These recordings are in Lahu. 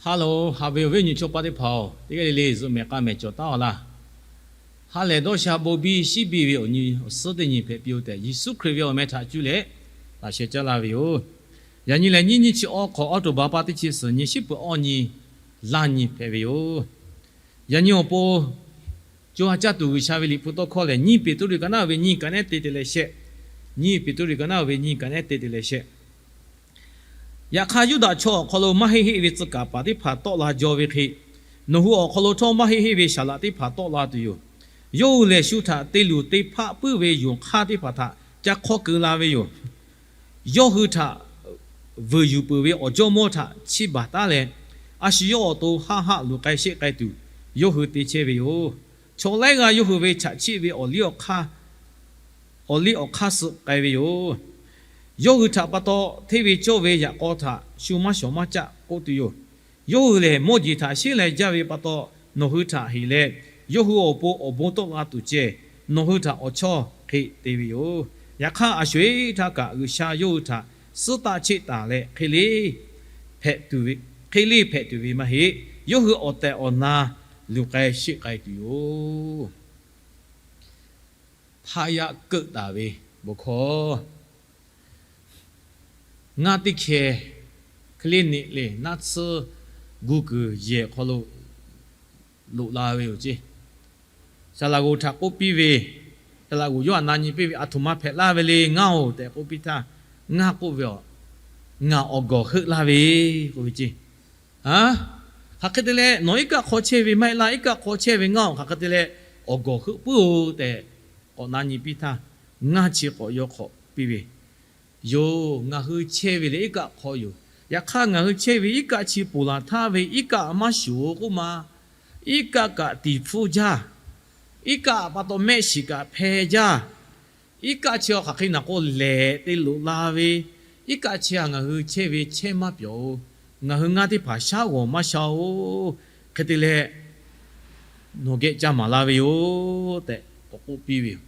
Hello, haꞈ ve awˬ viˉ awˬ nyi chaw paˆ teˇ hpaˍ-oˬ, teˇ g'aˇ le le zuhꞈ mehˍ k'a mehˍ cawˬ taˉ-aw laˇ. Ha lehˬ dawˇ sha bon biˇ shiˉ biˇ ve awˬ nyi awˬ suhˉ teˇ nyi hpehꞈ piˇ-oˆ tehꞈ, Yeˍsuˆ Hkriꞈ ve awˬ meh htaꞈ cuˇ leh laꞈ sheh caˉ laˇ ve yoˬ. Yaꞈ nyi lehˬ, nyiˇ nyiˇ chi awˇ hk'awꞈ, October pa teˇ chi suhˍ nyi, shiˉ peuˬ awˇ nyi, laˇ nyi hpehꞈ ve yoˬ. Yaꞈ nyi awˬ pon co ha caˇ tuˬ G'uiˬsha ve Liꞈ hpu tawˇ hkawˇ lehˬ, nyiˇ Peˍtruˆ ka naˉ ve nyiˇ ka nehˉ te te leh shehˆ. Nyiˇ Peˍtruˆ ka naˉ ve nyiˇ ka nehˉ te te leh shehˆ. Yaꞈ hk'aˇ, Yuˇdaꞈ chaw awˬ hk'aw lo maˇ heˆ heˆ ve tcuh kaˍ paˍ teˇ hpaˍ tawˆ la jaw ve hk'e, nawˬ hui awˬ hk'aw lo htawˇ maˇ heˆ heˆ ve saˍ laꞈ teˇ hpaˍ tawˆ la tuˬ yoˬ. Yawˇ hui lehˬ, shu htaꞈ te luˬ te hpaˆ puiˉ ve yonˍ hk'aˇ teˇ hpaˍ htaꞈ ca hk'awˇ keu la ve yoˬ. Yawˇ hui htaꞈ vuiˬ yuˬ peuˬ ve awˬ jawˇmawˇ htaꞈ chiˇ baˬ taˉ leh, a shu yawˇ awˬ to haˆ haˆ luˬ k'ai sheˆ k'ai tuˬ yawˇ hui te chehˇ ve yoˬ. Chaw laiˉ g'aˇ yawˇ hui ve chaꞈ chiˆ ve awˬ liˇ awˬ hk'aˇ suh k'ai ve yoˬ. Yawˇ hui htaꞈ pa taw, hteˇ ve cawˇ ve yaꞈ k'aw htaꞈ shu maˇ shawˍ maˇ caˆ k'oˆ tuˬ yoˬ. Yawˇ hui lehˬ, mawˇ jeˬ htaꞈ sheˉ leh jaˇ ve pa taw, nawˬ hui htaꞈ heˍ leh, yawˇ hui awˬ pon awˬ bon tawˆ la tuˬ ceh, nawˬ hui htaꞈ awˬ chawˇ hk'e te ve yoˬ. Yaꞈ hk'aˇ, a sho eˉ htaˇ kaꞈ G'uiˬsha yawˇ hui htaꞈ suhˉ taˆ cheˆ taˍ leh, hk'e le hpehꞈ tuˬ ve maˇ heˆ. Yawˇ hui awˬ tehˬ awˬ na luˬ k'ai sheˆ k'ai tuˬ yoˬ. Hpaˆ yaˆ keuˆ taˍ ve bon hkawˇ. Ngaˇ teˇ hkeh hk'e le neꞈ leh naˆ tsuhˇ gu kuiˬ yehˬ hk'aw lo loꞈ la ve yoˬ ceˇ. Saˍ laꞈ g'oˍ htaꞈ k'oˆ piˇ ve, saˍ laꞈ g'oˍ yawˇ htaꞈ na nyi piˇ ve, aˬ htoꞈ ma hpehꞈ laˇ ve le ngaˇ-oˬ tehꞈ k'oˆ piˇ htaˇ, ngaˇ k'oˆ ve, ngaˬ awˬ gawˬ heuˆ laˇ ve k'oˆ ve ceˇ. Hk'aˬ hk'e te leh nawˬ iˉ kaˆ hk'aw chehˇ ve maˇ heˆ laˇ, iˉ kaˆ hk'aw chehˇ ve ngaˇ-oˬ, hk'aˬ hk'e te leh awˬ gawˬ heuˆ puiˉ-oˬ tehꞈ k'awꞈ na nyi piˇ htaˇ, ngaˇ chi k'awꞈ yaw hk'awꞈ piˇ ve yoˬ. Ngaˬ hui chehˇ ve lehˬ iˉ kaˆ hk'aw yoˬ. Yaꞈ hk'aˇ, ngaˬ hui chehˇ ve iˉ kaˆ chi ponˬ laˬ htaˇ ve iˉ kaˆ maˇ shuˍ-oˬ k'oˆ ma. Iˉ kaˆ kaꞈ tiˍ hpfuhˇ jaˇ. Iˉ kaˆ pa taw mehˆ shiˍ kaꞈ hpeh jaˇ. Iˉ kaˆ chi awˬ hk'aˬ hk'e naˬ k'o lehˬ te loꞈ la ve, iˉ kaˆ chi htaꞈ ngaˬ hui chehˇ ve chehˇ maˇ pyawˬ-oˬ. Ngaˬ hui ngaˇ teˇ hpaˍ shaˉ g'awˬ maˇ sha-oˬ. Hk'e te leh nawˬ geh ca maˍ la ve yoˬ tehꞈ k'awꞈ k'oˆ piˇ ve yoˬ.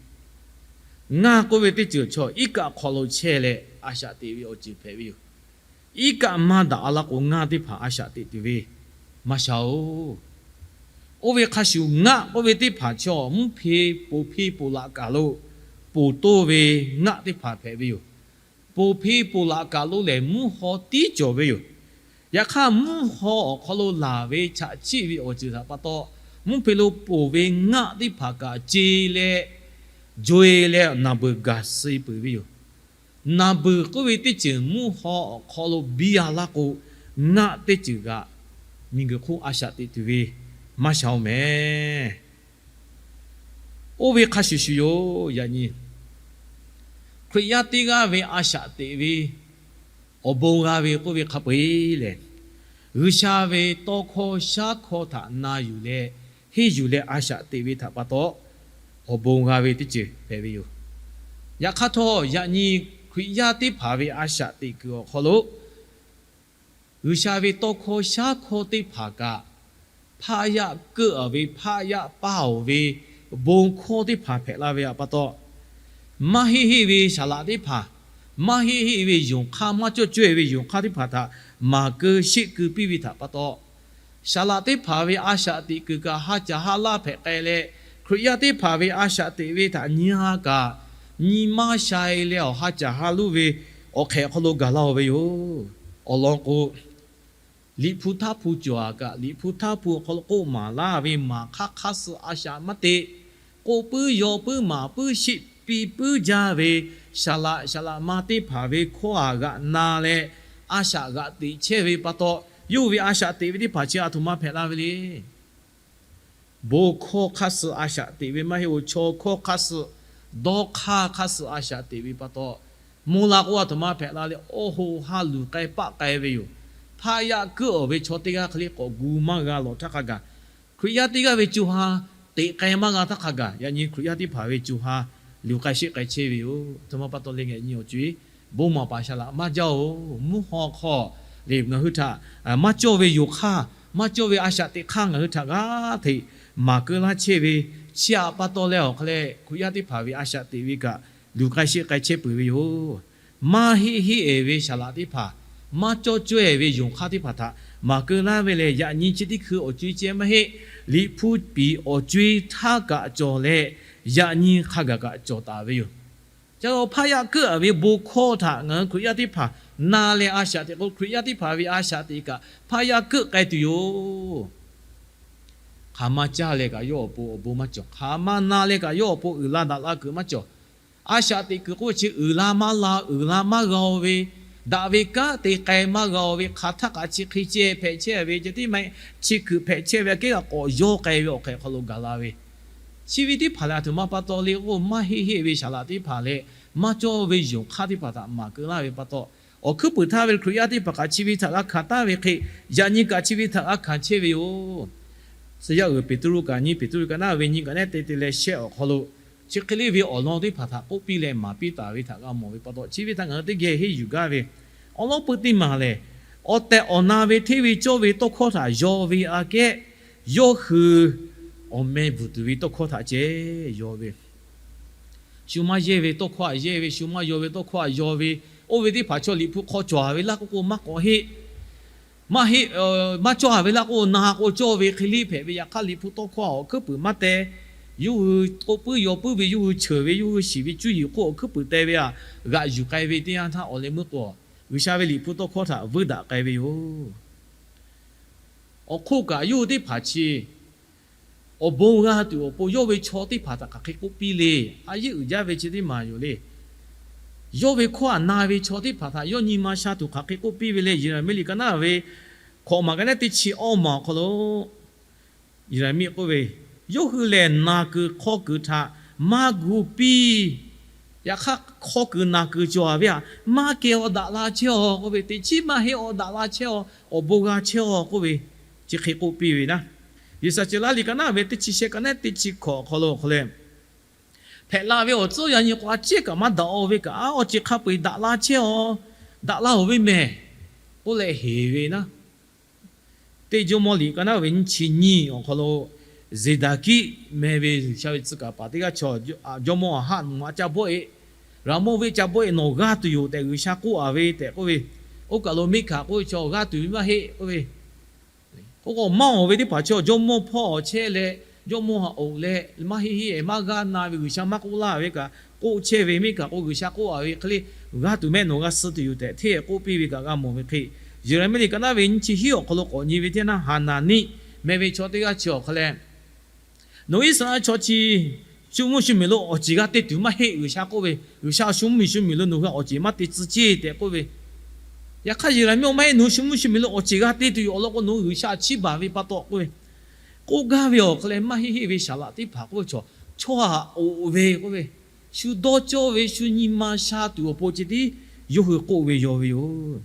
Ngaˇ k'oˆ ve teˇ ceuˬ chaw iˉ kaˆ hk'aw lo chehˇ leh a shaꞈ teꞈ ve awˬ ceuˬ hpehꞈ ve yoˬ. Iˉ kaˆ maˇ daꞈ-a laˇ k'o, ngaˇ teˇ hpaˍ a shaꞈ teꞈ tuˬ ve maˇ sha-oˬ. Oˇ ve hk'a shuˍ, ngaˆ k'oˆ ve teˇ hpaˍ chaw mvuhˇ hpe ponˬ hpe ponˬ laꞈ kaˬ lo ponˬ toˇ ve ngaˆ teˇ hpaˍ hpehꞈ ve yoˬ. Ponˬ hpe ponˬ laꞈ kaˬ lo lehˬ mvuhˇ haw tiˉ cawˬ ve yoˬ. Yaꞈ hk'aˇ, mvuhˇ haw awˬ hk'aw lo laˬ ve chaꞈ chiˆ ve awˬ ceuˬ htaꞈ pa taw, mvuhˇ hpe lo ponˬ ve ngaˆ teˇ hpaˍ kaꞈ ce leh, jo-e leh naˬ beuˬ gaˬ suh peuˬ ve yoˬ. Naˬ beuˬ k'oˆ ve teˇ ceuˬ mvuhˇ haw awˬ hk'aw lo biˇ-a laˇ k'o, ngaˆ teˇ ceuˬ kaꞈ miˬguiˬ hk'oˆ a shaꞈ teꞈ tuˬ ve maˇ sha-oˬ mehˍ. Oˇ ve hk'a shuˍ shuˍ yoˬ. Yaꞈ nyi Hkriꞈ yaˇ teˇ g'aˇ ve a shaꞈ teꞈ ve awˬ bon g'a ve k'oˆ ve hk'a peu-eˬ lehˬ, G'uiˬsha ve tawˇ hkawˇ shaˉ hkawˇ htaꞈ na yuˬ leh henˇ yuˬ leh a shaꞈ teꞈ ve htaꞈ pa taw, awˬ bon g'a ve teˇ ceuˬ hpehꞈ ve yoˬ. Yaꞈ hk'aˇ htawˇ, yaꞈ nyi Hkriꞈ yaˇ teˇ hpaˍ ve a shaꞈ teꞈ kuiˬ awˬ hk'aw lo G'uiˬsha ve tawˇ hkawˇ shaˉ hkawˇ teˇ hpaˍ kaꞈ, hpaˆ yaˆ keuˆ-a ve, hpaˆ yaˆ paˇ-oˬ ve bon hkawˇ teˇ hpaˍ hpehꞈ la ve pa taw, maˇ heˆ heˆ ve saˍ laꞈ teˇ hpaˍ, maˇ heˆ heˆ ve yonˍ hk'aˇ, maˇ cawˇ caweh ve yonˍ hk'aˇ teˇ hpaˍ htaꞈ maˍ keu sheˆ keu piˇ ve htaꞈ pa taw, saˍ laꞈ teˇ hpaˍ ve a shaꞈ teꞈ kuiˬ kaꞈ ha caˬ ha laˇ hpehꞈ k'ai leh, Hkriꞈ yaˇ teˇ hpaˍ ve a shaꞈ teꞈ ve htaꞈ nyi ha kaꞈ, nyi maˇ sha-e leh awˬ ha caˬ ha luˇ ve awˬ hk'ehꞈ awˬ hk'aw lo gaˬ laˇ-oˬ ve yoˬ. Awˬ lawn k'o, Liꞈ hpu htaˇ hpu cawˬ-a kaꞈ, Liꞈ hpu htaˇ hpu awˬ hk'aw lo k'oˆ maˍ laˇ ve maˍ hk'aˇ hk'aˇ suh a shaꞈ maˇ teꞈ, k'oˆ puiˉ yaw puiˉ maˍ puiˉ sheˆ piˇ puiˉ jaˇ ve saˍ laꞈ saˍ laꞈ ma teˇ hpaˍ ve hkawˇ-a g'aꞈ na leh, a shaꞈ g'aꞈ teꞈ chehˇ ve pa taw, yawˇ hui ve a shaꞈ teꞈ ve teˇ hpaˍ chi aˬ htoꞈ ma hpehꞈ la ve le. Bon hkawˇ hk'aˇ suh a shaꞈ teꞈ ve maˇ heˆ-oˬ. Chaw hkawˇ hk'aˇ suh, dawˇ hk'aˇ hk'aˇ suh a shaꞈ teꞈ ve pa taw, mvuhˇ la k'o aˬ htoꞈ ma hpehꞈ la leh, awˬ hoꞈ ha luˬ k'ai paˆ k'ai ve yoˬ. Hpaˆ yaˆ keuˆ-a ve chaw teˇ g'aˇ hk'e le k'awꞈ gu maˇ g'a lawˬ htaˇ hk'a gaˬ, Hkriꞈ yaˇ teˇ g'aˇ ve co ha teꞈ k'ai maˇ g'a htaˇ hk'a gaˬ, yaꞈ nyi Hkriꞈ yaˇ teˇ hpaˍ ve co ha luˬ k'ai sheˆ k'ai chehˇ ve yoˬ. Aˬ htoꞈ ma pa taw le ngaˬ nyi awˬ co-e, bon maˍ paˍ saˍ laꞈ maˇ jaˇ-oˬ. Mvuhˇ haw hk'aw lehˬ ngaˬ hui htaꞈ maˇ cawˇ ve yonˍ hk'aˇ, maˇ cawˇ ve a shaꞈ teꞈ hk'aˇ ngaˬ hui htaꞈ g'aˇ hteꞈ maˍ keu laˇ chehˇ ve, chi aꞈ pa taw leh awˬ hk'aw leh Hkriꞈ yaˇ teˇ hpaˍ ve a shaꞈ teꞈ ve kaꞈ luˬ k'ai sheˆ k'ai chehˇ peuˬ ve yoˬ. Maˇ heˆ heˆ-e ve saˍ laꞈ teˇ hpaˍ, maˇ cawˇ caweh ve yonˍ hk'aˇ teˇ hpaˍ htaꞈ Maˍ keu laˇ ve lehˬ, yaꞈ nyi chi teˇ hkui awˬ co-e ceh maˇ heˆ. Liꞈ hpu piˍ awˬ co-e htaˇ kaꞈ cawˬ leh, yaꞈ nyi hk'a gaˬ kaꞈ cawˬ taˍ ve yoˬ. Ca lo hpaˇ yaˇ keuˆ a ve bon hkawˇ htaꞈ ngaˬ hui Hkriꞈ yaˇ teˇ hpaˍ na leh a shaꞈ teꞈ k'o, Hkriꞈ yaˇ teˇ hpaˍ ve a shaꞈ teꞈ kaꞈ hpaˇ yaˇ keuˆ k'ai tuˬ yoˬ. Hk'aˬ ma caˇ leh kaꞈ yawˇ awˬ pon awˬ bon maˇ cawˬ. Hk'aˬ ma na leh kaꞈ yawˇ awˬ pon uiˍ la daꞈ la kuiˬ maˇ cawˬ. A shaꞈ teꞈ kuiˬ k'oˆ ve chi uiˍ la maˇ la, uiˍ la maˇ g'a-o ve, daꞈ ve kanˉ te k'ai maˇ g'a-o ve, hk'aˬ htaˇ kaꞈ chi hk'e ceh hpehꞈ chehˇ ve ceh tiˉ maˇ heˆ, chi kuiˬ hpehꞈ chehˇ ve aꞈ kehˉ kaꞈ k'awꞈ yawˇ k'ai ve awˬ hk'ehꞈ hk'aw lo gaˬ la ve, chi ve teˇ hpaˍ lehˬ, aˬ htoꞈ ma pa taw le k'o, maˇ heˆ heˆ ve saˍ laꞈ teˇ hpaˍ leh maˇ cawˇ ve yonˍ hk'aˇ teˇ hpaˍ htaꞈ maˍ keu laˇ ve pa taw, awˬ hkuiˉ puiˍ htaˇ ve Hkriꞈ yaˇ teˇ hpaˍ kaꞈ chi ve htaꞈ g'a hkanˍ taˍ ve hk'e, yaꞈ nyi kaꞈ chi ve htaꞈ g'a hkanˍ chehˇ ve yoˬ. Suh yaˇ uiˍ Peˍtruˆ kaꞈ nyi, Peˍtruˆ kaꞈ naˉ ve nyi kaꞈ naˉ te te leh shehˆ awˬ hk'aw lo, chi hk'e le ve awˬ lawn teˇ hpaˍ htaꞈ k'oˆ piˇ leh maˍ piˇ taˍ ve htaꞈ g'a mawˬ ve pa taw, chi ve htaꞈ ngaˬ hui teˇ geh henˇ yuˬ gaˇ ve, awˬ lawn pui teˇ maˬ lehˬ, awˬ tehˬ awˬ na ve hteˇ ve cawˇ ve tawˇ hkawˇ htaꞈ yaw ve aꞈ kehˉ, yawˇ hui awˬ meh bvuhˬ tuˬ ve tawˇ hkawˇ htaꞈ ceh yaw ve, shu maˇ yehˇ ve tawˇ hkawˇ htaꞈ yehˇ ve, shu maˇ yaw ve tawˇ hkawˇ htaꞈ yaw ve, oˇ ve teˇ hpaˍ chaw Liꞈ hpu hk'aw cawˬ ve laˇ k'oˆ k'o maˇ k'awꞈ heˆ. Maˇ heˆ, maˇ cawˬ ve laˇ k'o na k'o cawˇ ve hk'e le hpehꞈ ve, yaꞈ hk'aˇ Liꞈ hpu tawˇ hkawˇ awˬ hkuiˉ puiˍ maˇ teh. Yawˇ hui k'oˆ puiˉ yaw puiˉ ve, yawˇ hui cheuˬ ve, yawˇ hui shiˍ ve cuˇ yiˍ hk'oˆ awˬ hkuiˉ puiˍ teh ve aꞈ g'aꞈ yuˬ k'ai ve teˇ yanˇ htaˇ, awˬ leh meuˇ k'o G'uiˬsha ve Liꞈ hpu tawˇ hkawˇ htaꞈ vuiˇ daꞈ k'ai ve yoˬ. Awˬ hk'oˆ kaꞈ yawˇ hui teˇ hpaˍ chi awˬ bon g'a tuˬ awˬ pon yawˇ ve chaw teˇ hpaˍ htaꞈ hk'aˬ hk'e k'oˆ piˇ le. A yeˉ uiˍ jaˇ ve chi teˇ maˬ yoˬ le. Yawˇ ve hkawˇ htaꞈ na ve chaw teˇ hpaˍ htaꞈ yawˇ nyi ma sha tuˬ hk'aˬ hk'e k'oˆ piˇ ve le. Yeˍraˍmiˆ liꞈ ka naˉ ve hkawꞈ maˬ ka naˉ teˇ chi awˇ maˬ awˬ hk'aw lo Yeˍraˍmiˆ k'oˆ ve, Yawˇ hui lehˬ naˬ kuiˬ hk'aw kuiˬ htaꞈ maˇ gu piˇ. Yaꞈ hk'aˇ hk'aw kuiˬ naˬ kuiˬ cawˬ ve htaꞈ maˇ keh awˬ daꞈ la chehˇ-aw k'oˆ ve, teꞈ chiˉ maˇ heˆ awˬ daꞈ la chehˇ-aw, awˬ bon g'a chehˇ-aw k'oˆ ve, chi hk'e k'oˆ piˇ ve naˉ. Yeˍsaˍceˍlaˆ liꞈ ka naˉ ve teˇ chi shehˆ ka naˉ teˇ chi hkawꞈ awˬ hk'aw lo awˬ hk'aw leh, Hpehꞈ la ve awˬ tcuhˉ yaꞈ nyi k'o a ciˉ kaꞈ maˇ daꞈ-aw ve kaꞈ, awˬ ceuˬ hk'a peu-eˬ daꞈ la chehˇ-aw, daꞈ la-oˬ ve mehˬ k'oˆ leh heˍ ve naˉ. Teˇ Jawˇmawˇ liꞈ ka naˉ ve nyiˇ chi nyiˇ awˬ hk'aw lo, Zeˍdaˍkiˆ meh ve G'uiˬsha ve tcuh kaˍ paˍ teˇ g'aˇ chaw, jawˇmawˇ Aˍhaˆ nawˬ aꞈ ca bawˆ-e, Raˍmonˇ venˇ ca bawˆ-e, nawˬ g'aˇ tuˬ yoˬ tehꞈ G'uiˬsha k'oˆ-a ve tehꞈ k'oˆ ve. Oˇ kaˬ lo Miˉhkaˍ k'oˆ ve chaw g'aˇ tuˬ ve maˇ heˆ k'oˆ ve. K'o k'o maˇ-oˬ ve teˇ hpaˍ chaw jawˇmawˇ hpawˇ awˬ chehˇ leh, jawˇmawˇ haꞈ oꞈ leh maˇ heˆ heˆ maˇ g'aˇ na ve G'uiˬsha maˇ k'oˆ laˇ ve kaꞈ k'oˆ chehˇ ve. Miˉhkaˍ k'o G'uiˬsha k'oˆ-a ve hk'e le, g'aˇ tuˬ mehˆ nawˬ g'a suh tuˬ yoˬ tehꞈ hteˇ k'oˆ piˇ ve kaꞈ g'a mawˬ ve hk'e, Yeˍraˍmiˆ liꞈ ka naˉ ve nyiˇ chi hiˉ awˬ hk'aw lo k'awꞈ nyi ve teˇ naˇ Haˍnaˍniˆ meh ve chaw teˇ g'aˇ chi awˬ hk'aw leh, Nawˬ Iˉsaˍreˍlaˆ chaw chi shu mvuhˇ shu miˬ lo awˬ ceˬ g'a te tuˬ maˇ heˆ. G'uiˬsha k'oˆ ve, G'uiˬsha shu mvuhˇ miˬ shu miˬ lo nawˬ hui awˬ ceˬ maˇ te tcuh ceˇ tehꞈ k'oˆ ve. Yaꞈ hk'aˇ Yeˍraˍmiˆ maˇ heˆ, nawˬ hui shu mvuhˇ shu miˬ lo awˬ ceˬ g'a te tuˬ yoˬ. Awˬ lawn k'o nawˬ hui G'uiˬsha chiˇ baˬ ve pa taw k'oˆ ve, k'oˆ gaˇ ve awˬ hk'aw leh maˇ heˆ heˆ ve saˍ laꞈ teˇ hpaˍ k'oˆ ve chaw, chaw haꞈ oꞈ ve k'oˆ ve, shu dawˇ cawˇ ve shu nyi ma sha tuˬ awˬ pon ceh tiˉ yawˇ hui k'oˆ ve yaw ve yoˬ.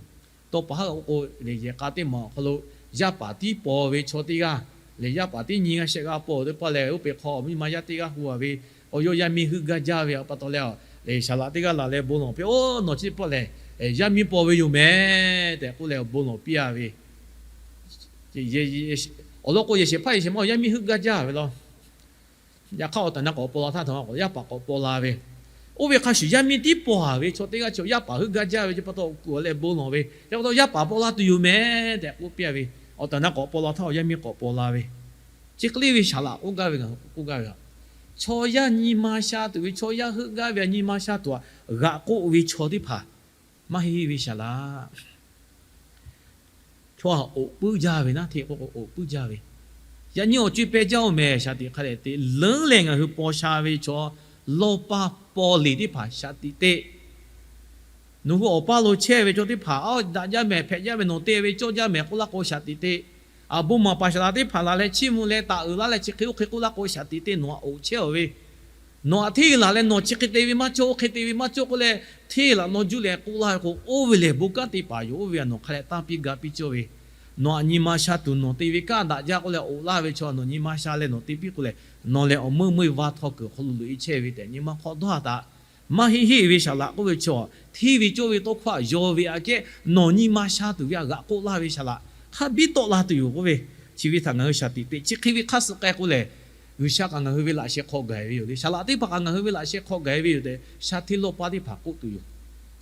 Tawˇ pa haˉ k'o, lehˬ yehˬ k'a teˇ maˬ awˬ hk'aw lo yaˇ paˍ tiˉ paw ve chaw teˇ g'aˇ, lehˬ yaˇ paˍ tiˉ nyi g'aˇ shehˆ g'aˇ paw teˇ hpaˍ lehˬ, oˇ peˬ hk'aw awˬ miˇ ma yaˇ teˇ g'aˇ hu-a ve, awˬ yawˇ yaˇ miˇ heuˆ gaˇ jaˇ ve pa taw leh, saˍ laꞈ teˇ g'aˇ laˬ leh bon lawˬ piˇ-oˬ, nawˬ chi teˇ pawˆ lehˬ yaˇ miˇ paw ve yoˬ mehˍ tehꞈ k'oˆ leh bon lawˬ piˇ-a ve. Awˬ lawn k'o yehˬ shehˍ hpaˇ yehˬ shehˍ ma yaˇ miˇ heuˆ gaˇ jaˇ ve law. Yaꞈ hk'aˇ awˬ tehˬ na k'awꞈ paw la htaˇ htawˇ k'awꞈ yaˇ paˍ k'awꞈ paw la ve. Oˇ ve hk'a shuˍ yaˇ miˇ tiˉ paw-a ve chaw teˇ g'aˇ chi yaˇ paˍ heuˆ gaˇ jaˇ ve chi pa taw kuˬ-a leh bon lawˬ ve, chi pa taw yaˇ paˍ paw la tuˬ yoˬ mehˍ tehꞈ k'oˆ piˇ-a ve. Awˬ tehˬ na k'awꞈ paw la htaˇ awˬ yaˇ miˇ k'awꞈ paw la ve. Chi hk'e le ve saˍ laꞈ k'oˆ gaˇ ve, ngaˬ hui k'oˆ gaˇ ve, chaw yaˇ nyi ma sha tuˬ ve, chaw yaˇ heuˆ gaˇ ve a nyi ma sha tuˬ-a g'aꞈ k'oˆ ve chaw teˇ hpaˍ maˇ heˆ ve saˍ laꞈ. Chaw haꞈ oꞈ puiˉ jaˇ ve naˉ, hteˇ k'oˆ k'o oꞈ puiˉ jaˇ ve. Yaꞈ nyi awˬ co-e peh jaˇ-oˬ mehˍ, shaˍ tiꞈ hk'a dehꞈ te leuˉ leh ngaˬ hui paw sha ve chaw lawˇ paˇ paw leˬ teˇ hpaˍ shaˍ tiꞈ te. Nawˬ hui awˬ paˇ lo chehˇ ve chaw teˇ hpaˍ, aˉ, daꞈ jaˇ mehˍ, hpehꞈ jaˇ mehˍ, nawˬ te ve cawˇ jaˇ mehˍ k'oˆ laˇ k'o shaˍ tiꞈ te. Aˬ bon maˍ paˍ saˍ laꞈ teˇ hpaˍ laˬ leh chiˇ mvuh leh taˍ uiˍ laˇ leh chi hk'e oˇ hk'e k'oˆ laˇ k'o shaˍ tiꞈ te, nawˬ haꞈ oꞈ chehˇ-aˬ ve. Nawˬ haꞈ hteˇ laˬ leh nawˬ chi hk'e te ve maˇ cawˇ, oˇ hk'e te ve maˇ cawˇ k'oˆ leh, hteˇ laˬ nawˬ juˇ leh k'oˆ laˇ ve k'o, oˇ ve lehˬ bon kanˉ te paˍ yoˬ. Oˇ ve a nawˬ hk'a leh tanˇ piˇ ga piˇ cawˇ ve, nawˬ haꞈ nyi ma sha tuˬ nawˬ te ve kanˉ daꞈ jaˇ k'oˆ leh oꞈ laˇ ve chaw nawˬ nyi ma sha leh nawˬ te piˇ k'o lehˬ, nawˬ lehˬ awˬ meuˇ meuˇ vaˇ htaw kuiˬ hk'aw lo loꞈ-e chehˇ ve tehꞈ nyi ma hk'aw dawˇ-a taꞈ. Maˇ heˆ heˆ ve saˍ laꞈ k'oˆ ve chaw, hteˇ ve cawˇ ve tawˇ hkawˇ htaꞈ yaw ve aꞈ kehˉ nawˬ nyi ma sha tuˬ ve aꞈ g'aꞈ k'oˆ laˇ ve saˍ laꞈ hk'a biˇ tawˆ la tuˬ yoˬ k'oˆ ve, chi ve htaꞈ ngaˬ hui shaˍ tiꞈ te. Chi hk'e ve hk'aˇ suh k'ai k'o lehˬ, G'uiˬsha kaꞈ ngaˬ hui ve laꞈ sheh hk'aw gaˬ-e ve yoˬ le. Saˍ laꞈ teˇ hpaˍ kaꞈ ngaˬ hui ve laꞈ sheh hk'aw gaˬ-e ve yoˬ tehꞈ shaˍ hteˇ lawˇ paˇ teˇ hpaˍ k'oˆ tuˬ yoˬ.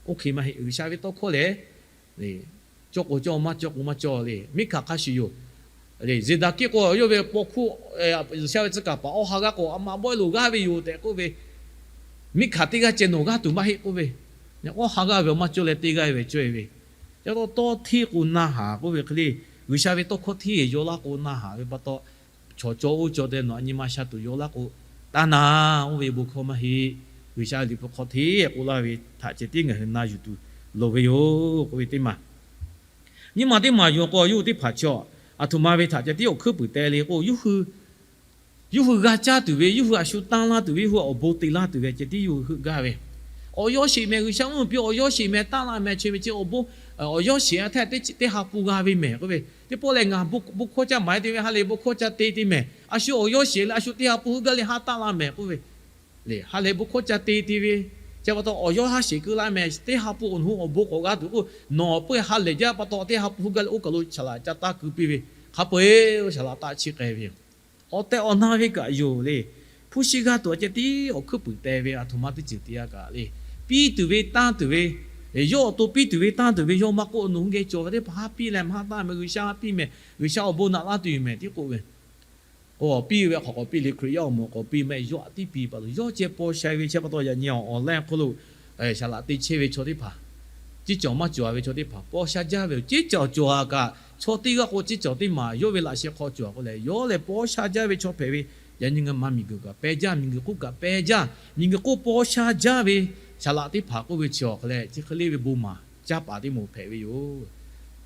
Oˇ hk'e maˇ heˆ, G'uiˬsha ve tawˇ hkawˇ lehˬ, cawˇ k'o cawˇ, maˇ cawˇ k'o maˇ cawˇ le. Miˉ hkanˍ hk'a shuˍ yoˬ. Zeˍdaˍkiˆ k'o yawˇ ve paw hkuˇ, G'uiˬsha ve tcuh kaˍ paˍ awˬ ha g'aˇ k'o, a ma bawehˇ loˍ g'aˇ ve yoˬ tehꞈ k'oˆ ve, miˉ hkanˍ teˇ g'aˇ ceh nawˬ g'aˇ tuˬ maˇ heˆ k'oˆ ve, awˬ ha g'aˇ ve awˬ maˇ cawˇ leh teˇ g'aˇ ve cawˇ e ve, ca taw tawˇ hteˇ k'o na haˍ k'oˆ ve hk'e le. G'uiˬsha ve tawˇ hkawˇ hteˇ yaw laˇ k'o na haˍ ve pa taw, chaw cawˇ oˇ cawˇ te nawˬ a nyi ma sha tuˬ yaw laˇ k'o, taˇ na, oˇ ve bon hkawˇ maˇ heˆ. G'uiˬsha ve Liꞈ hpu hk'aw hteˇ k'oˆ laˇ ve htaꞈ ceh tiˉ ngaˬ hui na yuˬ tuˬ loˍ ve yoˬ k'oˆ ve teˇ maˬ. Nyiˇ maˬ teˇ maˬ yuˬ k'o, yawˇ hui teˇ hpaˍ chaw, aˬ htoꞈ ma ve htaꞈ ceh tiˉ awˬ hkuiˉ puiˍ teh le k'o, yawˇ hui g'a caˇ tuˬ ve, yawˇ hui a shu tanˇ laˇ tuˬ ve, yawˇ hui awˬ bon te laˇ tuˬ ve ceh tiˉ yawˇ hui heuˆ gaˇ ve. Awˬ yawˇ sheˍ mehˍ, G'uiˬsha mvuhˇ miˬ piˇ awˬ yawˇ sheˍ mehˍ, tanˇ laˇ mehˍ, chi ve ceh awˬ bon, awˬ yawˇ sheˍ a htaˇ teˇ haˉ pun g'a ve mehˍ k'oˆ ve. Teˇ pawˆ lehˬ ngaˬ bon hkawˇ caˇ maˍ e te ve, ha lehˬ bon hkawˇ ca te te mehˍ. A shu awˬ yawˇ sheˍ leh a shu teˇ haˉ pun heuˆ gaˇ leh haˉ tanˇ laˇ mehˍ k'oˆ ve. Lehˬ ha lehˬ bon hkawˇ ca te te ve, chi pa taw awˬ yawˇ haˉ sheˍ keu laˇ mehˍ, teˇ haˉ pun awˬ nu awˬ bon k'awꞈ g'a tuˬ k'o, nawˬ peuˬ ha lehˬ jaˇ pa taw teˇ haˉ pun heuˆ gaˇ leh oˇ kaˬ lo shaˍ laꞈ ca taˇ keu piˇ ve, hk'a peu-eˬ shaˍ laꞈ taˆ chiˇ k'ai ve yoˬ. Awˬ tehˬ awˬ na ve kaꞈ yoˬ le. Hpu shi g'a tuˬ a ceh tiˉ awˬ hkuiˉ puiˍ teh ve, aˬ htoꞈ ma teˇ ceuˬ te a kaꞈ le. Piˇ tuˬ ve tanˇ tuˬ ve, yawˇ awˬ to piˇ tuˬ ve tanˇ tuˬ ve, yawˇ maˇ k'oˆ awˬ nu geh cawˬ ve teˇ hpaˍ haˉ piˇ leh maˇ haˉ tanˇ mehˍ, G'uiˬsha haˉ piˇ mehˍ, G'uiˬsha awˬ bon naꞈ laˇ tuˬ yoˬ mehˍ tiˉ k'oˆ ve. K'o piˇ ve hk'aˬ k'awꞈ piˇ le, Hkriꞈ yaˇ awˬ moˍ k'awꞈ piˇ mehˆ, yawˇ aꞈ tiˉ piˇ pa taw yawˇ ceh paw sha ve chi pa taw yaꞈ nyi awˬ online hk'oˆ lo shaˍ laꞈ te chehˇ ve chaw teˇ hpaˍ, ciˉ cawˬ maˇ cawˬ ve chaw teˇ hpaˍ paw sha jaˇ ve yoˬ. Ciˉ cawˬ cawˬ a kaꞈ, chaw teˇ g'aˇ k'o ciˉ cawˬ teˇ maˬ yawˇ ve laꞈ sheh hk'aw cawˬ k'o lehˬ, yawˇ lehˬ paw sha jaˇ ve chaw hpehꞈ ve. Yaꞈ nyi ngaˬ ma miˬguiˬ kaꞈ peh jaˇ, miˬguiˬ hk'oˆ kaꞈ peh jaˇ, miˬguiˬ hk'oˆ paw sha jaˇ ve shaˍ laꞈ teˇ hpaˍ k'oˆ ve chi awˬ hk'aw leh chi hk'e le ve bon maˍ caˇ paˍ teˇ moˍ hpehꞈ ve yoˬ.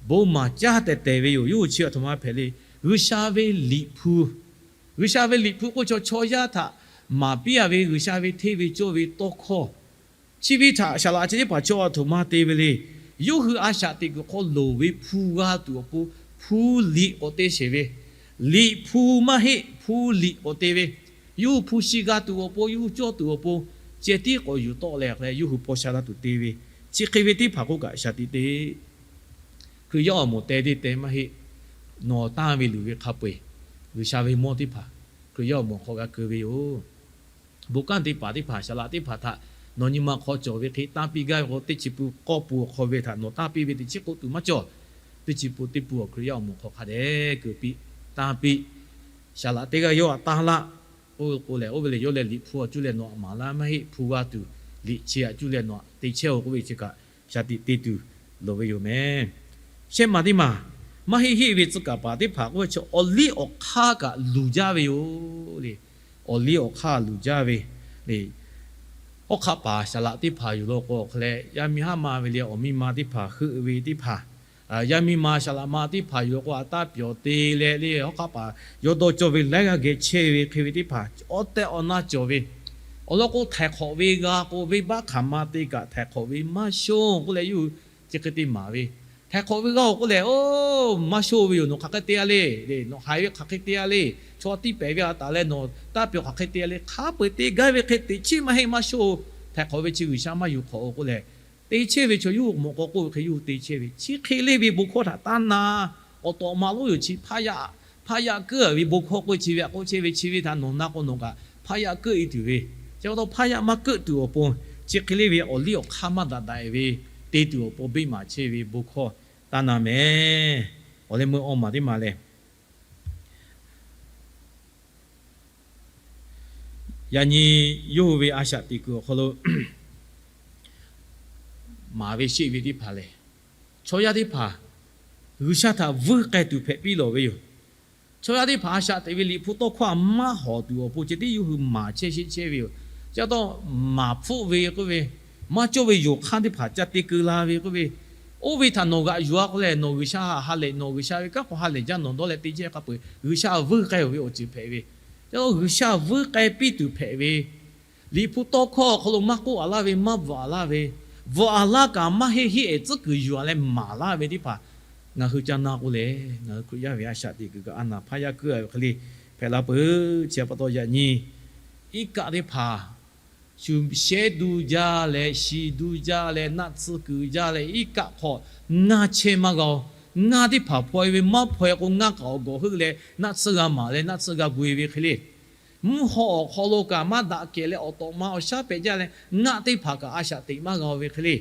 Bon maˍ caˇ tehˬ tehˬ ve yoˬ. Yawˇ hui chi aˬ htoꞈ ma hpehꞈ le. G'uiˬsha ve Liꞈ hpu, G'uiˬsha ve Liꞈ hpu k'oˆ chaw chaw yaˇ htaꞈ maˍ piˇ a ve G'uiˬsha ve hteˇ ve cawˇ ve tawˇ hkawˇ, chi ve htaꞈ shaˍ laꞈ chi teˇ hpaˍ chaw aˬ htoꞈ ma te ve le. Yawˇ hui a shaꞈ teꞈ kuiˬ hk'aw loˍ ve hpu g'a tuˬ awˬ pon hpu liꞈ k'awꞈ te sheˍ ve, Liꞈ hpu maˇ heˆ, hpu liꞈ k'awꞈ te ve, yawˇ hui hpu shi g'a tuˬ awˬ pon, yawˇ hui cawˇ tuˬ awˬ pon ceh tiˉ k'awꞈ yuˬ tawˆ leh hk'a leh yawˇ hui paw sha laˇ tuˬ te ve, chi hk'e ve teˇ hpaˍ k'oˆ kaꞈ shaˍ tiꞈ te. Hkriꞈ yaˇ awˬ moˍ teh teˇ teh maˇ heˆ. Nawˬ tanˇ ve luˬ ve hk'a peu-eˬ, G'uiˬsha ve mawˇ teˇ hpaˍ Hkriꞈ yaˇ awˬ moˍ hk'aw g'a keu ve yoˬ. Bon kanˉ te paˍ teˇ hpaˍ, shaˍ laꞈ teˇ hpaˍ htaꞈ nawˬ nyi ma hk'aw cawˬ ve hk'e tanˇ piˇ gaˇ ve k'o, teˇ chi pun k'awˇ pun awˬ hk'aw ve htaꞈ nawˬ tanˇ piˇ ve teˇ chi k'oˆ tuˬ maˇ cawˬ. Teˇ chi pun teˇ pun awˬ Hkriꞈ yaˇ awˬ moˍ hk'aw hk'a dehꞈ keu piˇ, tanˇ piˇ. Shaˍ laꞈ teˇ g'aˇ yawˇ htaꞈ tanˇ laˇ. Oˇ ve k'o lehˬ, oˇ ve lehˬ yawˇ lehˬ Liꞈ hpu awˬ cuˇ leh nawˬ aꞈ maˍ laˇ maˇ heˆ. Hpu g'a tuˬ liꞈ chi aꞈ cuˇ leh nawˬ aꞈ te chehˇ-oˬ k'oˆ ve chi kaꞈ shaˍ tiꞈ te tuˬ loˍ ve yoˬ mehˍ. Shehˆ maˬ teˇ maˬ, maˇ heˆ heˆ ve tcuh kaˍ paˍ teˇ hpaˍ k'oˆ ve chi awˬ liˇ awˬ hk'aˇ kaꞈ luˬ jaˇ ve yoˬ le. Awˬ liˇ awˬ hk'aˇ luˬ jaˇ ve le. Hawˉ hk'aˆ paˍ shaˍ laꞈ teˇ hpaˍ yuˬ law k'o hk'a leh, yaˇ miˇ haˉ ma ve le, awˬ miˇ ma teˇ hpaˍ heuˆ ve teˇ hpaˍ, yaˇ miˇ ma shaˍ laꞈ ma teˇ hpaˍ yuˬ law k'o, aꞈ taˇ pyawˬ te leh le, hawˉ hk'aˆ paˍ yawˇ dawˇ cawˇ ve laiˉ g'aˇ geh chehˇ ve hk'e ve teˇ hpaˍ awˬ tehˬ awˬ na cawˬ ve. Awˬ lawn k'o, htaiˍ hk'awꞈ ve g'a k'o, venˇbaˆ hk'aˬ ma te kaꞈ htaiˍ hk'awꞈ ve maˇ shonˇ k'oˆ leh, yawˇ hui chi hk'e te maˍ ve. Htaiˍ hk'awꞈ ve g'a-oˬ k'oˆ lehˬ, oˇ, maˇ shonˇ ve yoˬ. Nawˬ hk'aˬ hk'e te a le, nawˬ haiˬ ve hk'aˬ hk'e te a le, chaw tiˇ pehˍ ve a taˍ leh nawˬ taˇ pyawˬ hk'aˬ hk'e te a le, hk'a peu-eˬ te gaˇ ve hk'e teꞈ chiˉ maˇ heˆ, maˇ shonˇ. Htaiˍ hk'awꞈ ve chi G'uiˬsha maˇ yuˬ hk'awꞈ-oˬ k'oˆ leh, te chehˇ ve chaw yawˇ hui mawꞈ k'aw k'oˆ ve hk'e yawˇ hui te chehˇ ve. Chi hk'e le ve bon hkawˇ htaꞈ taˇ na. Awˬ tawꞈ ma lonˉ yoˬ chi hpaˇ yaˇ, hpaˇ yaˇ keuˆ ve bon hkawˇ k'oˆ ve chi ve, a k'oˆ chehˇ ve chi ve htaꞈ nawˬ na k'o nawˬ kaꞈ hpaˇ yaˇ keuˆ e tuˬ ve. Chi pa taw hpaˇ yaˇ maˇ keuˆ tuˬ awˬ pon, chi hk'e le ve awˬ liˇ awˬ hk'aˇ maˇ daꞈ daꞈ ve te tuˬ awˬ pon beˆ maˍ chehˇ ve bon hkawˇ taˇ na mehˍ. Awˬ leh meuˇ awˬ maˬ teˇ maˬ lehˬ, yaꞈ nyi yawˇ hui ve a shaꞈ teꞈ kuiˬ awˬ hk'aw lo maˍ ve sheˆ ve teˇ hpaˍ lehˬ, chaw yaˇ teˇ hpaˍ G'uiˬsha htaꞈ vuiˇ k'ai tuˬ hpehꞈ piˇ lawˬ ve yoˬ. Chaw yaˇ teˇ hpaˍ a shaꞈ teꞈ ve Liꞈ hpu tawˇ hkawˇ htaꞈ maˇ hawˍ tuˬ awˬ pon ceh tiˉ yawˇ hui maˍ chehˇ sheˆ chehˇ ve yoˬ. Chi pa taw maˍ hpfuhˆ ve k'oˆ ve, maˇ cawˇ ve yonˍ hk'aˇ teˇ hpaˍ ca te keu la ve k'oˆ ve, oˇ ve htaꞈ nawˬ g'aꞈ yuˬ a k'o lehˬ, nawˬ G'uiˬsha ha lehˬ, nawˬ G'uiˬsha ve kanˉ hk'aw ha lehˬ jaˇ nawˬ dawˇ leh te chehˇ hk'a peu-eˬ G'uiˬsha vuiˇ k'ai-oˬ ve awˬ ceuˬ hpehꞈ ve. Chi pa taw G'uiˬsha vuiˇ k'ai piˇ tuˬ hpehꞈ ve, Liꞈ hpu tawˇ hkawˇ awˬ hk'aw lo maˇ k'oˆ a laˇ ve, maˇ bvuhꞈ a laˇ ve, bvuhꞈ a laˇ kaꞈ maˇ heˆ heˆ ehˍ tcuhˉ kuiˬ yuˬ a leh maˍ laˇ ve teˇ hpaˍ ngaˬ hui ca na k'o lehˬ, ngaˬ hui Hkriꞈ yaˇ ve a shaꞈ teꞈ kuiˬ kaꞈ a naˍ hpaˇ yaˇ keuˆ a ve hk'e le hpehꞈ la peuˬ. Chi pa taw yaꞈ nyi iˉ kaˆ teˇ hpaˍ shu shehˉ duˇ jaˇ leh, shi duˇ jaˇ leh, naˆ tsuhˇ kuiˬ jaˇ leh, iˉ kaˆ hk'aw ngaˇ chehˇ maˇ g'a-oˬ. Ngaˇ teˇ hpaˍ hpaw e ve maˇ hpaw e k'o, ngaˇ kaꞈ awˬ gawˬ heuˆ leh naˆ tsuhˇ g'a maˍ leh naˆ tsuhˇ g'a gu e ve hk'e le. Mvuhˇ haw awˬ hk'aw lo kaꞈ maˇ daꞈ kehˬ leh awˬ tawꞈ ma awˬ shaˉ pehꞈ jaˇ leh ngaˆ teˇ hpaˍ kaꞈ a shaꞈ teꞈ maˇ g'a-oˬ ve hk'e le.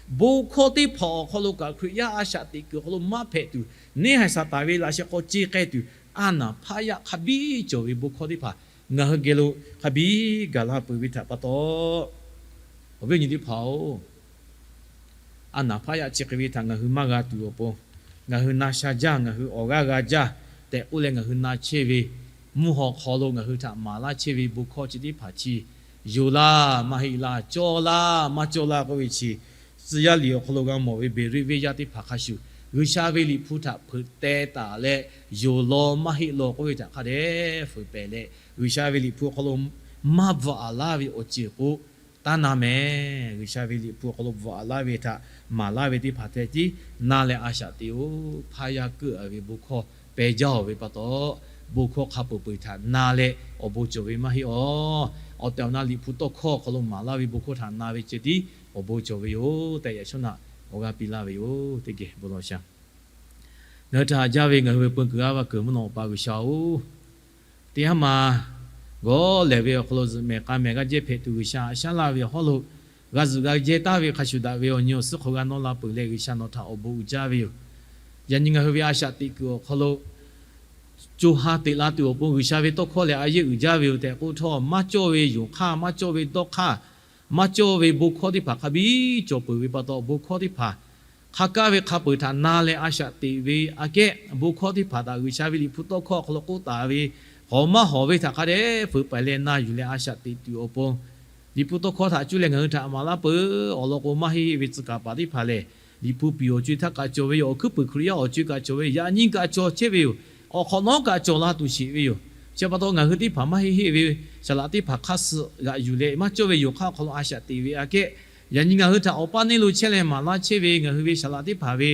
bon hkawˇ teˇ hpaˍ awˬ hk'aw lo kaꞈ Hkriꞈ yaˇ a shaꞈ teꞈ kuiˬ awˬ hk'aw lo maˇ hpehꞈ tuˬ, neˇ haiˬ Saˍtanˍ ve laꞈ sheh hk'aw ce k'ai tuˬ, a naˍ hpaˇ yaˇ hk'a biˇ cawˬ ve bon hkawˇ teˇ hpaˍ ngaˬ hui geh lo hk'a biˇ gaˬ la peuˬ ve htaꞈ pa taw, awˬ viˉ awˬ nyi teˇ hpaˍ-oˬ, a naˍ hpaˇ yaˇ chi hk'e ve htaꞈ ngaˬ hui maˇ g'a tuˬ awˬ pon, ngaˬ hui na sha jaˇ, ngaˬ hui awˬ g'aˇ g'a jaˇ tehꞈ k'oˆ leh ngaˬ hui na chehˇ ve, mvuhˇ haw hk'aw lo ngaˬ hui htaꞈ maˍ laˇ chehˇ ve bon hkawˇ chi teˇ hpaˍ chi, yoˬ laˇ maˇ heˆ laˇ, cawˇ laˇ maˇ cawˇ laˇ k'oˆ ve chi, tcuh yaˇ liꞈ awˬ hk'aw lo g'a mawˬ ve Beˍriˆ venˇ yaˇ teˇ hpaˍ hk'a shuˍ, G'uiˬsha ve Liꞈ hpu htaꞈ hpeuꞈ teh taˍ leh, yoˬ law maˇ heˆ law k'oˆ ve htaꞈ hk'a dehꞈ fuiˍ pehˍ leh, G'uiˬsha ve Liꞈ hpu awˬ hk'aw lo maˇ bvuhꞈ aˍ laˇ ve awˬ ceuˬ k'o, taˇ na mehˍ. G'uiˬsha ve Liꞈ hpu awˬ hk'aw lo bvuhꞈ aˍ laˇ ve htaꞈ maˍ laˇ ve teˇ hpaˍ htaꞈ tiˉ na leh a shaꞈ teꞈ-oˬ. Hpaˇ yaˇ keuˆ a ve bon hkawˇ peh jaˇ-oˬ ve pa taw, bon hkawˇ hk'a peuˬ peuˬ htaꞈ na leh awˬ bon cawˬ ve maˇ heˆ awˬ. Awˬ tehˬ awˬ na Liꞈ hpu tawˇ hkawˇ awˬ hk'aw lo maˍ laˇ ve bon hkawˇ htaꞈ na ve ceh tiˉ awˬ bon cawˬ ve yoˬ tehꞈ, yaꞈ shawˉ naꞈ awˬ g'aˇ piˇ laˇ ve yoˬ. Teˇ geh bon lawˬ sha. Ngaˬ hui htaꞈ haꞈ jaˇ ve ngaˬ hui ve peu kuiˬ g'aˇ va kuiˬ mvuhˇ naw Awˬ pa G'uiˬsha-oˬ, teˇ haˉ ma gawˇ lehˬ ve awˬ hk'aw lo zuhꞈ mehˍ k'a mehˍ g'aˇ jehˇ hpehꞈ tuˬ G'uiˬsha haꞈ shaˉ laˇ ve awˬ hawˉ lo, g'a zuhꞈ g'a jehˇ taˍ ve hk'a shuˍ daꞈ ve awˬ nyi awˬ suhˉ hk'aw g'a nawˇ la peuˬ leh, G'uiˬsha nawˬ htaꞈ awˬ bon uiˍ jaˇ ve yoˬ. Yaꞈ nyi ngaˬ hui ve a shaꞈ teꞈ kuiˬ awˬ hk'aw lo co ha teꞈ la tuˬ awˬ pon G'uiˬsha ve tawˇ hkawˇ lehˬ a yehˇ uiˍ jaˇ ve yoˬ tehꞈ k'oˆ htawˇ, maˇ cawˇ ve yonˍ hk'aˇ, maˇ cawˇ ve dawˇ hk'aˇ, maˇ cawˇ ve bon hkawˇ teˇ hpaˍ hk'a biˇ cawˬ peuˬ ve pa taw, bon hkawˇ teˇ hpaˍ hk'a kaˇ ve hk'a peuˬ htaꞈ na leh a shaꞈ teꞈ ve aꞈ kehˉ, bon hkawˇ teˇ hpaˍ htaꞈ G'uiˬsha ve Liꞈ hpu tawˇ hkawˇ awˬ hk'aw lo k'oˆ taˍ ve hawˍ maˇ hawˍ ve htaꞈ hk'a dehꞈ fuiˍ pehˍ leh na yuˬ leh a shaꞈ teꞈ tuˬ awˬ pon, Liꞈ hpu tawˇ hkawˇ htaꞈ cuˇ leh ngaˬ hui htaꞈ maˍ laˇ peuˬ. Awˬ lawn k'o, maˇ heˆ heˆ ve tcuh kaˍ paˍ teˇ hpaˍ lehˬ, Liꞈ hpu piˍ awˬ co-e htaˇ kaꞈ cawˬ ve yoˬ. Awˬ hkuiˉ puiˍ Hkriꞈ yaˇ awˬ co-e kaꞈ cawˬ ve, yaꞈ nyi kaꞈ cawˬ chehˇ ve yoˬ. Awˬ hk'awꞈ nawˉ kaꞈ cawˬ la tuˬ sheˍ ve yoˬ. Chi pa taw, ngaˬ hui teˇ hpaˍ maˇ heˆ heˆ ve saˍ laꞈ teˇ hpaˍ hk'aˇ suh g'aꞈ yuˬ leh maˇ cawˇ ve yonˍ hk'aˇ awˬ hk'aw lo a shaꞈ teꞈ ve aꞈ kehˉ, yaꞈ nyi ngaˬ hui htaꞈ awˬ paˇ neˇ lo chehˇ leh maˍ laˇ chehˇ ve ngaˬ hui ve saˍ laꞈ teˇ hpaˍ ve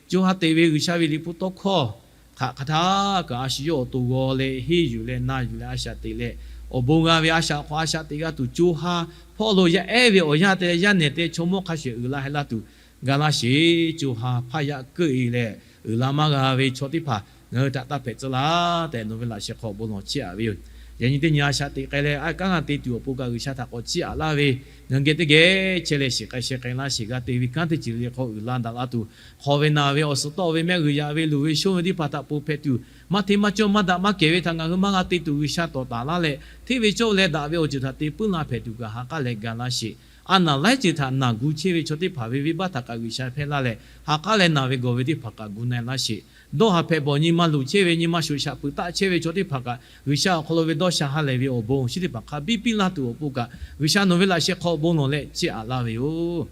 co ha teꞈ ve G'uiˬsha ve Liꞈ hpu tawˇ hkawˇ hk'aˬ hk'aˬ htaˇ kaꞈ a shu yawˇ awˬ to g'aw leh henˇ yuˬ leh na yuˬ leh a shaꞈ teꞈ leh, awˬ bon g'a ve a shaꞈ hk'aw a shaꞈ teꞈ g'a tuˬ, co ha hpawˇ lo yaˇ ehˉ ve awˬ yanˇ te leh yaˇ nehˬ te chaw mawˇ hk'a shuˍ uiˍ la heh laˇ tuˬ ga laˇ sheˍ. Co ha hpaˇ yaˇ keuˆ e leh uiˍ la maˇ g'a ve chaw teˇ hpaˍ ngaˬ hui htaꞈ taˇ hpehꞈ tcuh laˇ tehꞈ, nawˬ ve laꞈ sheh hk'aw bon lawˬ chiˇ aꞈ ve yoˬ. Yaꞈ nyi teˇ nyi a shaꞈ teꞈ k'ai leh, a kanˉ g'a te tuˬ awˬ pon kaꞈ G'uiˬsha htaꞈ k'awꞈ chiˇ aꞈ laˇ ve, ngaˬ hui geh teˇ geh chehˇ leh shiˍ k'ai sheh k'ai laˇ sheˍ. G'a te ve kanˉ teˇ ceuˬ le le hk'aw uiˍ la daꞈ la tuˬ, hk'aw ve naˬ ve awˬ suhˍ tawˆ ve mehˆ g'uiˬ yaꞈ ve luˬ ve shonˇ ve teˇ hpaˍ htaꞈ ponˬ hpehꞈ tuˬ, maˇ hteˇ maˇ cawˇ maˇ daꞈ maˇ kehˬ ve htaꞈ ngaˬ hui maˇ g'a te tuˬ G'uiˬsha tawˍ taˍ laˇ leh, hteˇ ve cawˇ ve leh daꞈ ve awˬ ceuˬ htaꞈ te puiˉ la hpehꞈ tuˬ kaꞈ ha k'aˉ leh ga laˇ sheˍ. A naˬ laiˉ ceuˬ htaꞈ naˬ gu chehˇ ve chaw teˇ hpaˍ ve venˇbaˆ htaꞈ kaꞈ G'uiˬsha hpehˇ laˇ leh, ha k'aˉ leh naˬ ve gawˬ ve teˇ hpaˍ kaꞈ gu na laˇ sheˍ. Dawˇ haˍ hpehꞈ bawˬ nyi ma luˬ chehˇ ve, nyi ma shoꞈ shaꞈ peuˬ taˆ chehˇ ve chaw teˇ hpaˍ kaꞈ, G'uiˬsha awˬ hk'aw lo ve dawˇ sha ha lehˬ ve awˬ bon chi teˇ hpaˍ hk'a biˇ piˇ laˇ tuˬ awˬ pon kaꞈ, G'uiˬsha nawˬ ve laꞈ sheh hk'aw bon lawˬ leh chiˇ aꞈ laˇ ve yoˬ.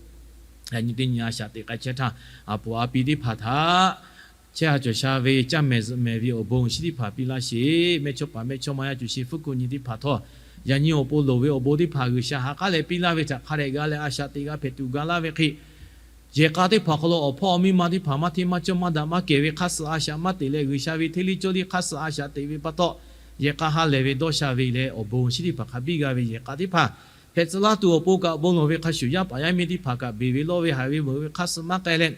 Yaꞈ nyi teˇ nyi a shaꞈ teꞈ k'ai chehˇ htaˇ, aˬ poˍ a pi teˇ hpaˍ htaꞈ chehˇ ha cawˬ sha ve caˇ mehˍ zuhꞈ mehˍ ve awˬ bon chi teˇ hpaˍ piˇ laˇ sheˍ. Mehˇchawˇpaˍ mehˇchawˇma yaˇ cuˬ shi fuˉ kuˆ nyi teˇ hpaˍ htawˇ, yaꞈ nyi awˬ pon loˍ ve awˬ bon teˇ hpaˍ G'uiˬsha ha k'aˉ leh piˇ laˇ ve htaꞈ hk'a dehꞈ g'a leh a shaꞈ teꞈ g'a hpehꞈ tuˬ ga laˇ ve hk'e, yehˬ k'a teˇ hpaˍ awˬ hk'aw lo awˬ hpawˇ awˬ miˇ ma teˇ hpaˍ maˇ hteˇ maˇ cawˇ maˇ daꞈ maˇ kehˬ ve hk'aˇ suh a shaꞈ maˇ teꞈ leh, G'uiˬsha ve hteˇ liˇ cawˇ liˇ hk'aˇ suh a shaꞈ teꞈ ve pa taw, yehˬ k'a ha lehˬ ve dawˇ sha ve leh awˬ bon chi teˇ hpaˍ hk'a biˇ g'a ve yehˬ k'a teˇ hpaˍ hpehꞈ tcuh laˇ tuˬ awˬ pon kaꞈ bon lawˬ ve hk'a shuˍ, yaˇ paˍ yaˇ miˇ teˇ hpaˍ kaꞈ beˬ ve lawˇ ve haiˬ ve meuꞈ ve hk'aˇ suh maˇ k'ai leh,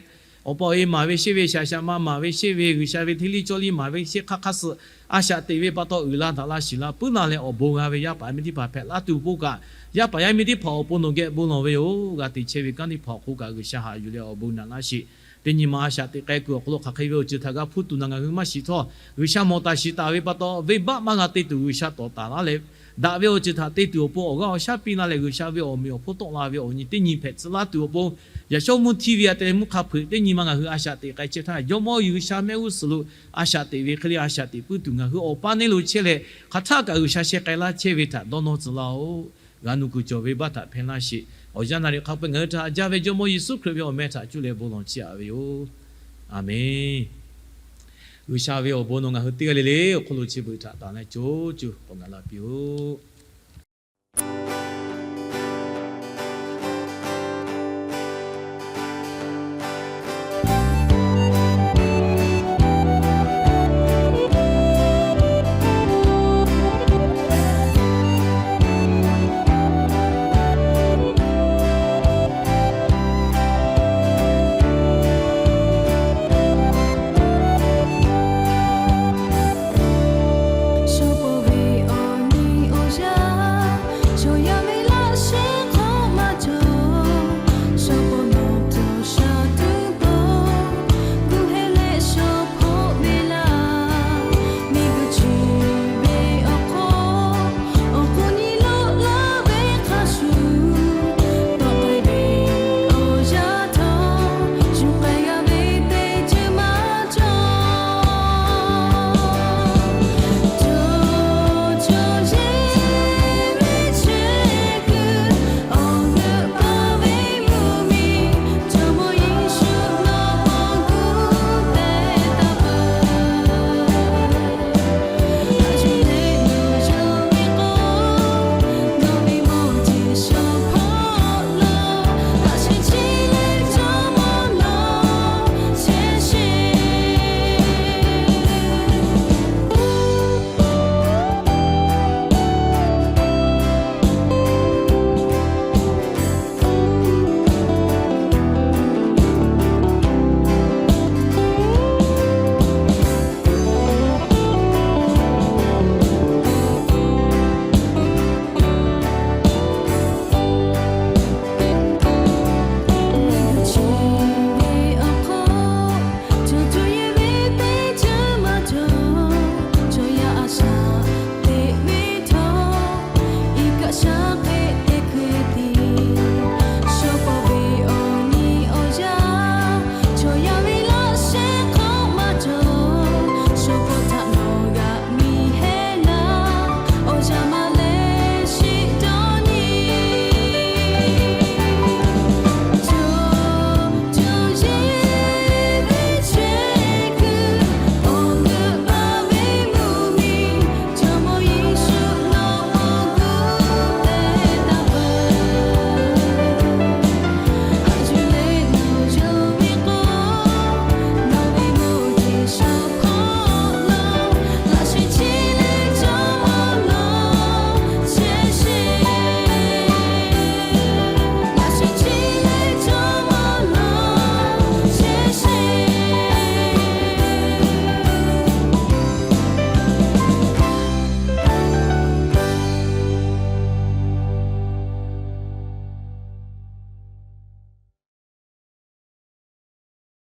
awˬ pa awˬ e maˍ ve sheˆ ve, shaˍ shaꞈ ma maˍ ve sheˆ ve, G'uiˬsha ve hteˇ liˇ cawˇ liˇ maˍ ve sheˆ hk'aˇ hk'aˇ suh a shaꞈ teꞈ ve pa taw uiˍ la daꞈ la shiˍ la puiˉ la leh awˬ bon g'a ve yaˇ paˍ yaˇ miˇ teˇ hpaˍ hpehꞈ laˇ tuˬ awˬ pon kaꞈ, yaˇ paˍ yaˇ miˇ teˇ hpaˍ awˬ pon nawˬ geh bon lawˬ ve yoˬ. G'a te chehˇ ve kanˉ teˇ hpaˍ awˬ hk'oˆ kaꞈ G'uiˬsha haꞈ yuˬ leh awˬ bon naꞈ laˇ sheˍ. Teˇ nyi ma a shaꞈ teꞈ k'ai kuiˬ awˬ hk'aw lo hk'aˬ hk'e ve awˬ ceuˬ htaꞈ g'a hpuˇ tuˬ naˬ ngaˬ hui maˇ shiˍ htawˇ, G'uiˬsha mawˬ taˍ shiˍ taˍ ve pa taw, venˇbaˆ maˇ g'a te tuˬ G'uiˬsha tawˍ taˍ laˇ leh, daꞈ ve awˬ ceuˬ htaꞈ te tuˬ awˬ pon awˬ g'aˇ awˬ shaˉ piˇ laˇ leh, G'uiˬsha ve awˬ meꞈ awˬ hponˇ tawˆ la ve awˬ nyi teˇ nyi hpehꞈ tcuh laˇ tuˬ awˬ pon, yaꞈ shawˉ mvuhˇ htiˇ ve aꞈ te leh mvuhˇ hk'a hpeuꞈ teˇ nyi ma ngaˬ hui a shaꞈ teꞈ k'ai chehˇ htaˇ, Jawˇmawˇ G'uiˬsha mehˆ g'uˇ suhˍ lo a shaꞈ teꞈ ve hk'e le a shaꞈ teꞈ puiˉ tuˬ ngaˬ hui awˬ paˇ neˇ lo chehˇ leh, hk'aˬ htaˆ kaꞈ G'uiˬsha sheh k'ai laˇ chehˇ ve htaꞈ dawˇ nawˇ tcuh laˇ-oˆ. G'a nu kuiˬ cawˬ ve baˆ htaꞈ hpehˇ laˇ sheˍ. Awˬ yanˇ naˍ riˍ hk'a peu-eˬ ngaˬ hui htaꞈ haꞈ jaˇ ve Jawˇmawˇ Yeˍsuˆ Hkriꞈ ve awˬ meh htaꞈ cuˇ leh bon lawˬ chiˇ aꞈ ve yoˬ. Aˬmenˍ. G'uiˬsha ve awˬ bon nawˬ ngaˬ hui teˇ g'aˇ le le awˬ hk'aw lo chi beuꞈ htaꞈ tanˍ leh co co k'awꞈ ngaˬ la piˇ-oˆ.